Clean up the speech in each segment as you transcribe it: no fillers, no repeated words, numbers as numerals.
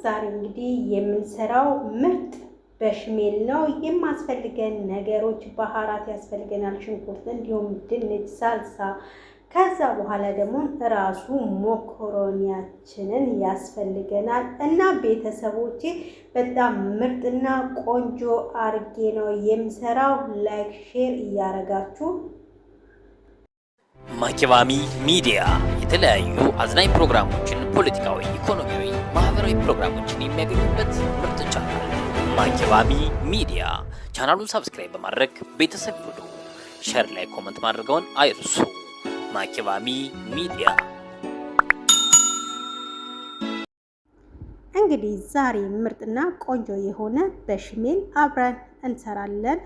ዛሬ እንግዲህ የምንሰራው ምርጥ በሽሜል ነው። የማስፈልገን ነገሮች بهارات ያስፈልገናል፣ ሽንኩርት፣ እንዲሁም ድንች፣ ሳልሳ ከዛ በኋላ ደግሞ ራሱ ሞኮሮኒያችንን ያስፈልገናል። እና ቤተሰቦቼ በጣም ምርጥና ቆንጆ አርጌ ነው የምሰራው። Like share እያረጋችሁ ማኪባሚ ሚዲያ የተለያዩ አዝናኝ ፕሮግራሞችን፣ ፖለቲካዊ፣ ኢኮኖሚያዊ፣ ማህበራዊ ፕሮግራሞችን የሚያገኙበት ምርጥ ቻናል ማኪባሚ ሚዲያ። ቻናሉን subscribe በማድረግ ቤተሰብ ይሁኑ። Share like comment ማድረግዎን አይርሱ። ማኪባሚ ሚዲያ። እንግዲህ ዛሬ ምርጥና ቆንጆ የሆነ በሽሜል አብረን እንሰራለን።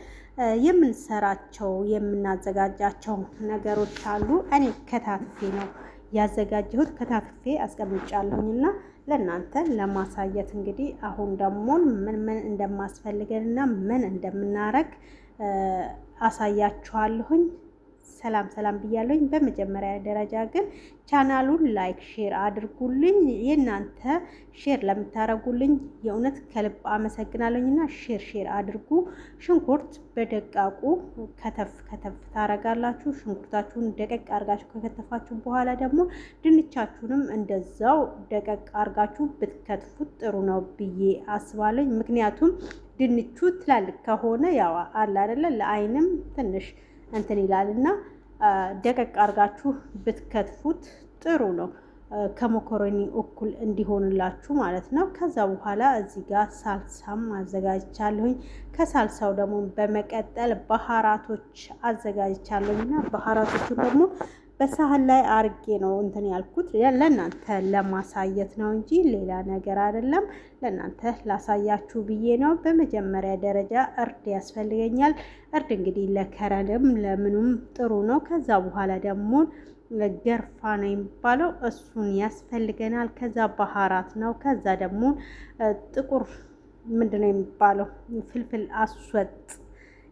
የምንሰራቸው የምናዘጋጃቸው ነገሮች አሉ። እኔ ከታትፌ ነው ያዘጋጀሁት፣ ከታትፌ አስቀምጫለሁኝ እና ለእናንተ ለማሳየት እንግዲህ አሁን ደግሞ ምን ምን እንደማስፈልገን እና ምን እንደምናረግ አሳያችኋለሁኝ። ሰላም ሰላም ብያለሁኝ። በመጀመሪያ ደረጃ ግን ቻናሉን like share አድርጉልኝ። የእናንተ share ለምታደርጉልኝ የእውነት ከልብ አመሰግናለሁኝ እና share share አድርጉ። ሽንኩርት በደቃቁ ከተፍ ከተፍ ታረጋላችሁ። ሽንኩርታችሁን ደቀቅ አርጋችሁ ከከተፋችሁ በኋላ ደግሞ ድንቻችሁንም እንደዛው ደቀቅ አርጋችሁ ብትከትፉት ጥሩ ነው ብዬ አስባለኝ። ምክንያቱም ድንቹ ትላልቅ ከሆነ ያው አለ አይደለ ለአይንም ትንሽ እንትን ይላል እና ደቀቅ አርጋችሁ ብትከትፉት ጥሩ ነው። ከመኮረኒ እኩል እንዲሆንላችሁ ማለት ነው። ከዛ በኋላ እዚህ ጋር ሳልሳም አዘጋጅቻለሁኝ። ከሳልሳው ደግሞ በመቀጠል ባህራቶች አዘጋጅቻለሁኝ እና ባህራቶቹን ደግሞ በሳህን ላይ አርጌ ነው እንትን ያልኩት ለእናንተ ለማሳየት ነው እንጂ ሌላ ነገር አይደለም። ለእናንተ ላሳያችሁ ብዬ ነው። በመጀመሪያ ደረጃ እርድ ያስፈልገኛል። እርድ እንግዲህ ለከረንም ለምኑም ጥሩ ነው። ከዛ በኋላ ደግሞ ገርፋ ነው የሚባለው እሱን ያስፈልገናል። ከዛ ባህራት ነው። ከዛ ደግሞ ጥቁር ምንድን ነው የሚባለው ፍልፍል አስወጥ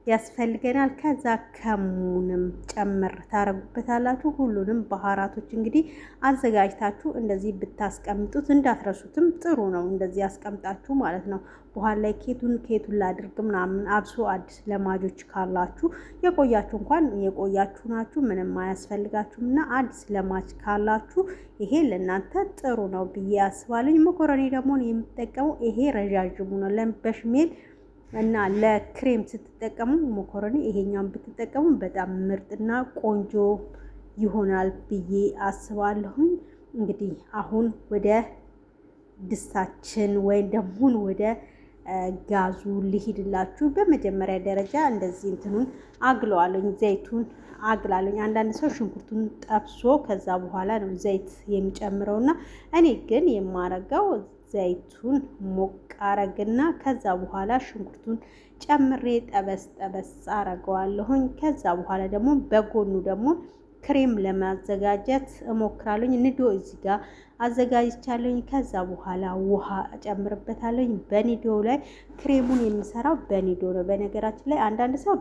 ያስፈልገናል። ከዛ ከሙንም ጨምር ታረጉበታላችሁ። ሁሉንም ባህራቶች እንግዲህ አዘጋጅታችሁ እንደዚህ ብታስቀምጡት እንዳትረሱትም ጥሩ ነው። እንደዚህ አስቀምጣችሁ ማለት ነው። በኋላ ላይ ኬቱን ኬቱን ላድርግ ምናምን አብሶ አዲስ ለማጆች ካላችሁ የቆያችሁ እንኳን የቆያችሁ ናችሁ ምንም አያስፈልጋችሁም። እና አዲስ ለማጅ ካላችሁ ይሄ ለእናንተ ጥሩ ነው ብዬ አስባለኝ። መኮረኒ ደግሞ የምጠቀመው ይሄ ረዣዥሙ ነው ለበሽሜል እና ለክሬም ስትጠቀሙ መኮረኒ ይሄኛውን ብትጠቀሙ በጣም ምርጥና ቆንጆ ይሆናል ብዬ አስባለሁኝ። እንግዲህ አሁን ወደ ድስታችን ወይም ደግሞ ወደ ጋዙ ልሂድላችሁ። በመጀመሪያ ደረጃ እንደዚህ እንትኑን አግለዋለኝ፣ ዘይቱን አግላለኝ። አንዳንድ ሰው ሽንኩርቱን ጠብሶ ከዛ በኋላ ነው ዘይት የሚጨምረውና እኔ ግን የማረገው ዘይቱን ሞቅ አረግና ከዛ በኋላ ሽንኩርቱን ጨምሬ ጠበስ ጠበስ አረገዋለሁኝ። ከዛ በኋላ ደግሞ በጎኑ ደግሞ ክሬም ለማዘጋጀት እሞክራለሁኝ። ንዶ እዚህ ጋር አዘጋጅቻለሁኝ። ከዛ በኋላ ውሃ እጨምርበታለሁኝ። በኒዶ ላይ ክሬሙን የምሰራው በኒዶ ነው። በነገራችን ላይ አንዳንድ ሰው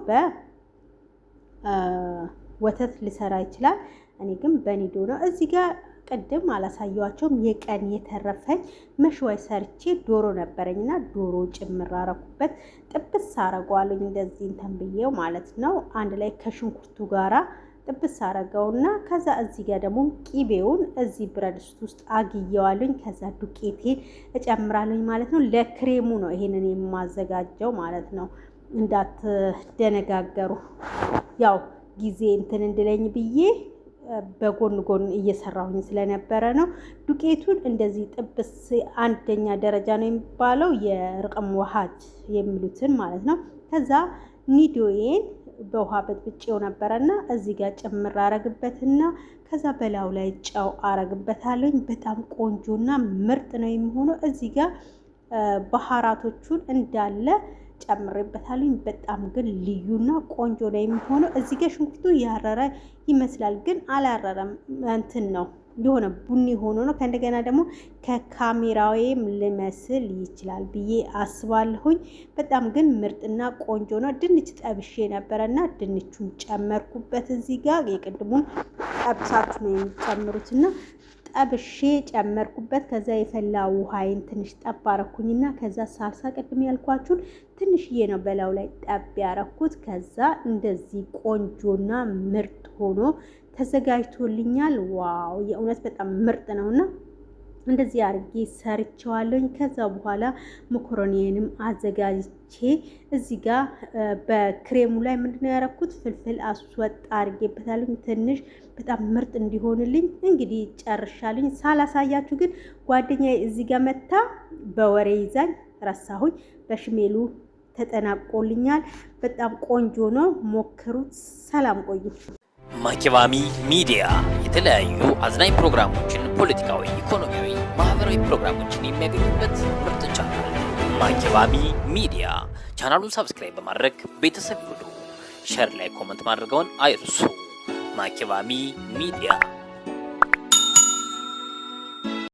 በወተት ሊሰራ ይችላል። እኔ ግን በኒዶ ነው። እዚህ ጋር ቅድም አላሳየዋቸውም። የቀን የተረፈኝ መሽዋይ ሰርቼ ዶሮ ነበረኝና ዶሮ ጭምር አረኩበት። ጥብስ አረገዋለኝ እንደዚህ እንትን ብዬው ማለት ነው። አንድ ላይ ከሽንኩርቱ ጋራ ጥብስ አረገውና ከዛ እዚህ ጋር ደግሞ ቂቤውን እዚህ ብረት ድስት ውስጥ አግየዋለኝ። ከዛ ዱቄቴን እጨምራለኝ ማለት ነው። ለክሬሙ ነው ይሄንን የማዘጋጀው ማለት ነው። እንዳትደነጋገሩ ያው ጊዜ እንትን እንድለኝ ብዬ በጎን ጎን እየሰራሁኝ ስለነበረ ነው። ዱቄቱን እንደዚህ ጥብስ አንደኛ ደረጃ ነው የሚባለው የርቅም ውሃድ የሚሉትን ማለት ነው። ከዛ ኒዶዬን በውሃ በጥብጬው ነበረና እዚህ ጋር ጭምር አረግበትና ከዛ በላዩ ላይ ጨው አረግበታለኝ። በጣም ቆንጆና ምርጥ ነው የሚሆነው። እዚህ ጋር ባህራቶቹን እንዳለ ጨምሬበታለኝ። በጣም ግን ልዩና ቆንጆ ነው የሚሆነው። እዚህ ጋር ሽንኩርቱ ያረረ ይመስላል፣ ግን አላረረም። እንትን ነው የሆነ ቡኒ ሆኖ ነው። ከእንደገና ደግሞ ከካሜራዬም ልመስል ይችላል ብዬ አስባለሁኝ። በጣም ግን ምርጥና ቆንጆ ነው። ድንች ጠብሼ ነበረና ድንቹን ጨመርኩበት። እዚህ ጋር የቅድሙን ጠብሳችሁ ነው የሚጨምሩትና ጠብሼ ጨመርኩበት። ከዛ የፈላ ውሃይን ትንሽ ጠብ አረኩኝና ከዛ ሳልሳ ቅድም ያልኳችሁን ትንሽዬ ነው በላዩ ላይ ጠብ ያረኩት። ከዛ እንደዚህ ቆንጆና ምርጥ ሆኖ ተዘጋጅቶልኛል። Wow የእውነት በጣም ምርጥ ነውና እንደዚህ አድርጌ ሰርቸዋለሁኝ። ከዛ በኋላ መኮረኒንም አዘጋጅቼ እዚህ ጋር በክሬሙ ላይ ምንድነው ያረኩት فلفل أسود አድርጌበታለሁኝ ትንሽ በጣም ምርጥ እንዲሆንልኝ። እንግዲህ ጨርሻለኝ። ሳላሳያችሁ ግን ጓደኛዬ እዚህ ጋር መታ በወሬ ይዛኝ ረሳሁኝ። በሽሜሉ ተጠናቆልኛል። በጣም ቆንጆ ነው፣ ሞክሩት። ሰላም ቆዩ። ማኪባሚ ሚዲያ የተለያዩ አዝናኝ ፕሮግራሞችን፣ ፖለቲካዊ፣ ኢኮኖሚያዊ፣ ማህበራዊ ፕሮግራሞችን የሚያገኙበት ምርጥ ቻናል ማኪባሚ ሚዲያ። ቻናሉን subscribe በማድረግ ቤተሰብ ይሁኑ። Share like comment ማድረግዎን አይርሱ። ማኪባሚ ሚዲያ።